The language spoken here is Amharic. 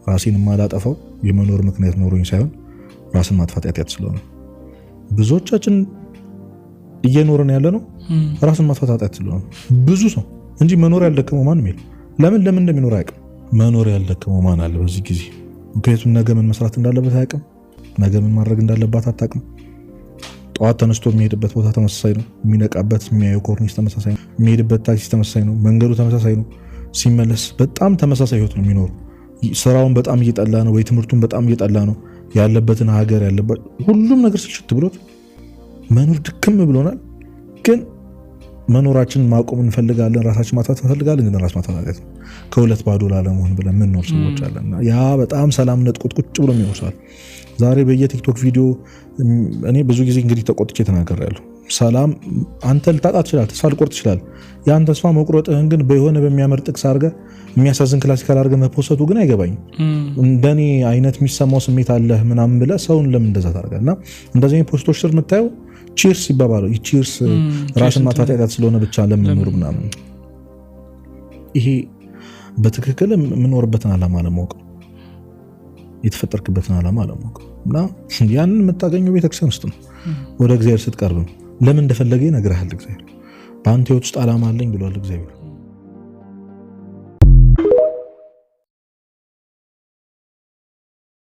ራሴን የማላጠፋው የመኖር ምክንያት ኖሮኝ ሳይሆን ራስን ማጥፋት ኃጢአት ስለሆነ። ብዙዎቻችን እየኖርን ያለ ነው ራስን ማጥፋት ኃጢአት ስለሆነ ብዙ ሰው እንጂ መኖር ያልደከመው ማንም የለም። ለምን ለምን እንደሚኖር አያውቅም። መኖር ያልደከመው ማን አለ በዚህ ጊዜ? ምክንያቱም ነገ ምን መስራት እንዳለበት አያውቅም። ነገ ምን ማድረግ እንዳለባት አታውቅም። ጠዋት ተነስቶ የሚሄድበት ቦታ ተመሳሳይ ነው። የሚነቃበት የሚያየው ኮርኒስ ተመሳሳይ ነው። የሚሄድበት ታክሲ ተመሳሳይ ነው። መንገዱ ተመሳሳይ ነው። ሲመለስ በጣም ተመሳሳይ ህይወት ነው የሚኖሩ። ስራውን በጣም እየጠላ ነው ወይ ትምህርቱን በጣም እየጠላ ነው። ያለበትን ሀገር ያለበት ሁሉም ነገር ስልችት ብሎት መኖር ድክም ብሎናል። ግን መኖራችንን ማቆም እንፈልጋለን። ራሳችን ማጥፋት እንፈልጋለን። ግን ራስ ማጥፋት ኃጢአት ነው። ከሁለት ባዶ ላለመሆን ብለን የምንኖር ሰዎች አለን። ያ በጣም ሰላም ነጥቆት ቁጭ ብሎ የሚኖር ሰው አለ። ዛሬ በየቲክቶክ ቪዲዮ እኔ ብዙ ጊዜ እንግዲህ ተቆጥቼ ተናግሬያለሁ። ሰላም አንተ ልታጣ ትችላለህ፣ ተስፋ ልቆርጥ ትችላለህ። ያን ተስፋ መቁረጥህን ግን በሆነ በሚያምር ጥቅስ አድርገህ የሚያሳዝን classical አድርገህ መፖሰቱ ግን አይገባኝም። እንደኔ አይነት የሚሰማው ስሜት አለህ ምናምን ብለህ ሰውን ለምን እንደዛ ታደርጋለህ? እና እንደዚህ አይነት post ኦች ስር የምታየው cheers ይባባሉ። Cheers ራስን ማጥፋት ኃጢአት ስለሆነ ብቻ ለምንኖር ምናምን፣ ይሄ በትክክል የምኖርበትን ዓላማ አለማወቅ ነው። የተፈጠርክበትን ዓላማ አለማወቅ እና ያንን የምታገኘው ቤተክርስቲያን ውስጥ ነው። ወደ እግዚአብሔር ስትቀርብ ነው። ለምን እንደፈለገ ይነግርሃል እግዚአብሔር። በአንተ ህይወት ውስጥ ዓላማ አለኝ ብሏል እግዚአብሔር።